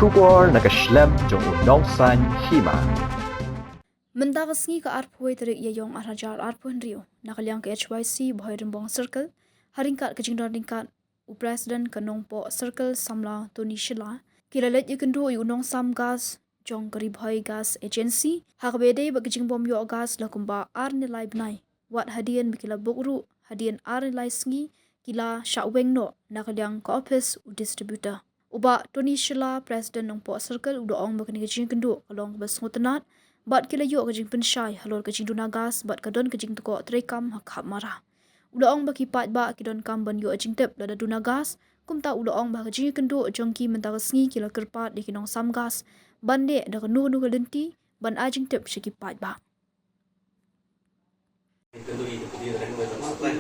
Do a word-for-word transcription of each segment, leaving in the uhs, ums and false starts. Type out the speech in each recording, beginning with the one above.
Khubor na ka shlem jong u Nongsaiñ Hima. Mynta ka sngi ka arphew tarik Ïaïong arhajar arphew hynriew, na ka liang ka H Y C Bhoirymbong Circle, ha ryngkat ka jingdon ryngkat u President ka Nongpoh Circle Samla Tony Shylla, ki la leit ïakynduh ïa u nongsam gas jong ka Ri Bhoi Gas Agency, ha kaba ïadei bad ka jingbym ïoh gas la kumba ar ne lai bnai. Wat hadien ba ki la bok ruh, hadien ar ne lai sngi ki la shah weng noh na ka liang ka ophis u distributor. U Bah Tony Shylla, President Nongpoh Circle, u la ong ba kane ka jingïakynduh ka long kaba sngewtynnat bad ki la ïoh ka jingpynshai halor ka jingduna gas bad ka don ka jingtkoh treikam ha Khapmara. U la ong ba ki paidbah ki donkam ban ïoh jingtip lada duna gas. Kumta u la ong ba ka jingïakynduh jong ki mynta ka sngi ki la kyrpad ïa ki nongsam gas ban leh da kano kano ka lynti ban ai jingtip sha ki paidbah. Kynduh ïa ki pudi reng bai tang supply.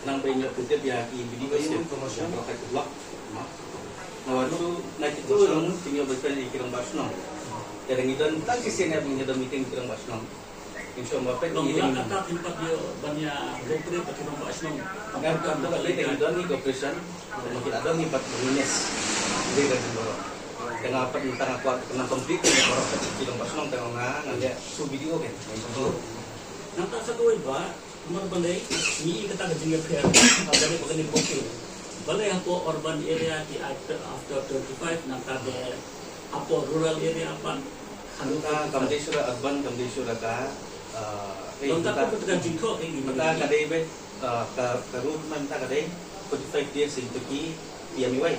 Nang bai ngi pyntip ïa ki B D O sha, sha block, block. Nawa tu na kitu long tu ngi bai tang ïa ki rangbah shnong. Te ngi don tang ki senior ngi don meeting ki rangbah shnong. Insya Allah pet ngi don. Kata pynpat ïa ban ïa block trip ki rangbah shnong. Ngi don ngi cooperation. Ngi don ngi pat ngi nes. Dia dah baru. Tengah pat tengah kuat kena complete ngi baru ki rangbah shnong tengah nga ngan ïa su video kan. Nangta sa kawei ba, namar balei ngi kata ka jingïapher, balei ba kane bokil. Balei hapoh urban area ki after, after twenty-five nangta de hapoh rural area pat. Nangta kam dei shuh da urban, kam dei shuh da ka, eh, eh, nangta nangta ka jingthoh ka ngi nangta ka dei be, eh, ka, ka route nangta ka dei forty-five days into ki P M A Y.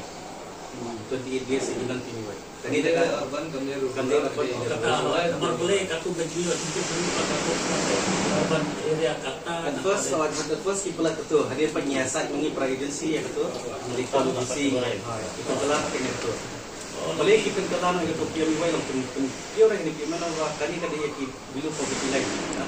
Twenty-eight days into non P M A Y. Kane da ka urban kam dei rural. Kam dei urban. Kata, namar balei katto ka jingïoh jingtip ruh ba katto ka urban area kata. At first, at first ki pynlait katto, hadien pat ngi ïasaid ngi para agency ïa katto. Ngi dei agency. Ha, ki pynlait katto. Balei ki pynlait katto P M A Y long pyn, pyn, pure ngi pynlait ba kane ka dei ïa ki below poverty line. Ha.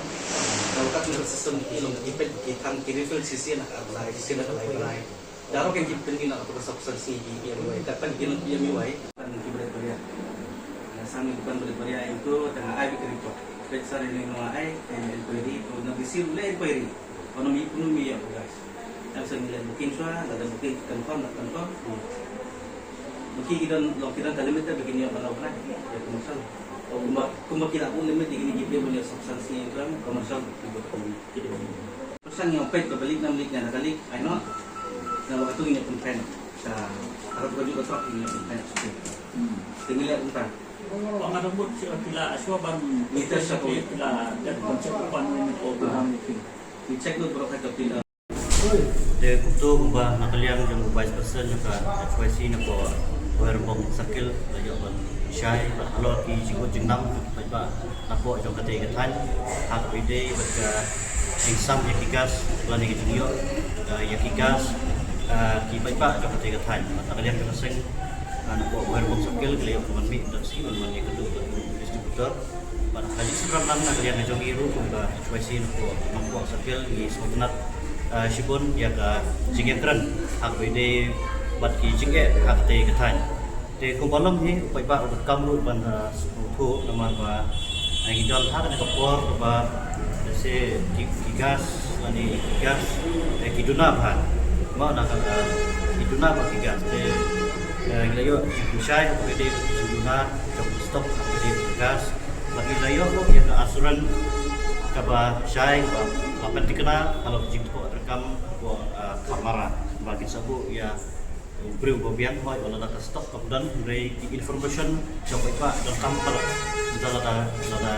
Ka ka system ki long ki pyn, ki thang ki refill shisien na ka lai, shisien na ka lai. Daro kan ki pyngi na ka sub subsidy ki P M A Y. Ka pan ki P M A Y. Pan ki bret bria. Na sang ki pan bret bria itu tang ai bi report. Pet sa ni no ai en inquiry to na bisi le inquiry. Ono mi punu mi ya guys. Ang sa ni le booking swa, la da booking confirm, la confirm. Booking ki don lo ki don ka limit booking ya bala na. Ya commercial. Kumba kumba ki la pun limit ki ni ki pun ya subsidy kan commercial. Pesan ïa u peit ba ka leak nam leak ïa na ka leak, ai noh. Na ba ka tu ngin ïa pynpren. Sa harap ka ju ka trok ngin ïa pynpren. Te ngi leh kumta. Ba nga dang mut sha pila shuwa ban ngi test sha pila pila ban check ban ngi ko ban ngi. Ngi check lut baroh ka pila. Te kumto kumba na ka liang jong u Vice President jong ka H Y C na ko Bhoirymbong Circle la ïoh ban shai bad halor ki jingkut jingnam jong ki paidbah. Napoh jong kata ka thaiñ, ha kaba ïadei bad ka jingsam ïa ki gas, lane ka jingïoh, eh, ïa ki gas, eh, ki paidbah jong kata ka thaiñ. Bad na ka liang jong ka seng, eh, napoh Bhoirymbong Circle, ki la ïoh ban mih, ban mih, ban mih, ka tu, ka tu, distributor. Bad ka jingsynran lang na ka liang jong ngi ruh, ka H Y C napoh Nongpoh Circle, ngi sngewtynnat, eh, shibun, ïa ka jingïakren, ha kaba ïadei bad ki jingeh, ha kata ka thaiñ. Te kumba long hi, u paidbah u donkam ruh ban, uh, sngewthuh namar ba, uh, ngi don ha kane ka por kaba, uh, se ki, ki gas, lane ki gas, eh, ki duna bha. Mo na ka, uh, ki duna bha ki gas. Te, uh, ngi la ïoh jingpynshai ha kaba ïadei bad ki duna, jong ki stock ha kaba ïadei bad ki gas. Bad ngi la ïoh ruh ïa ka assurance kaba shai kaba la pynthikna halor ka jingthoh treikam hapoh, uh, Khapmara. Ba kin sa buh ïa u briew ba biang hoi, wat la da ka stock ka don, hynrei ki information jong u paidbah donkam palat. Mynta lada, lada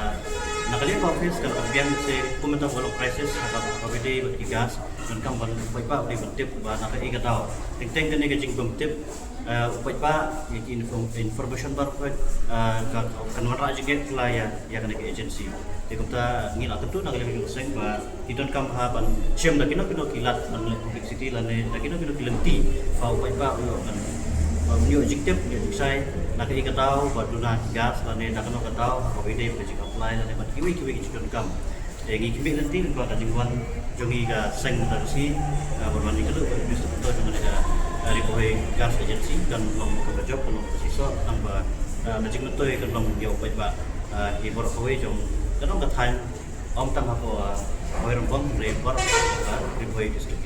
na ka liang ka office ka la biang, se kum mynta ka long crisis ha ka, ha kaba ïadei bad ki gas, donkam ban u paidbah u dei ban tip ba na kaei ka daw. Teng teng kane ka jingbym tip, eh, u paidbah ïa ki info-, information baroh, eh, ka, ka, kan wanrah jingeh kylla ïa, ïa kane ka agency. Te kumta ngi la kyntu na ka liang jong ka seng ba ki donkam ha ban shem da kino kino ki lad ban leh publicity lane da kino kino ki lynti ba u paidbah u ïoh ban, ba u ïoh jingtip, u ïoh jingshai na kaei ka daw ba duna ki gas lane da kano ka daw ha kaba ïadei bad ka jing apply lane bad kiwei kiwei ki jingdonkam. Te ngi khmih lynti lyngba ka jingwan jong ngi ka seng mynta ka sngi, ah, ban wan ïakynduh bad u distributor jong kane ka, ah, Ri Bhoi Gas Agency, kan long kaba jop, kan long kaba shisha, tang ba, ah, ka jingmyntoi kan long ïa u paidbah, ah, ki baroh kawei jong ka dong ka thaiñ, ym tang hapoh, ah, Bhoirymbong, hynrei baroh, ah, Ri Bhoi District.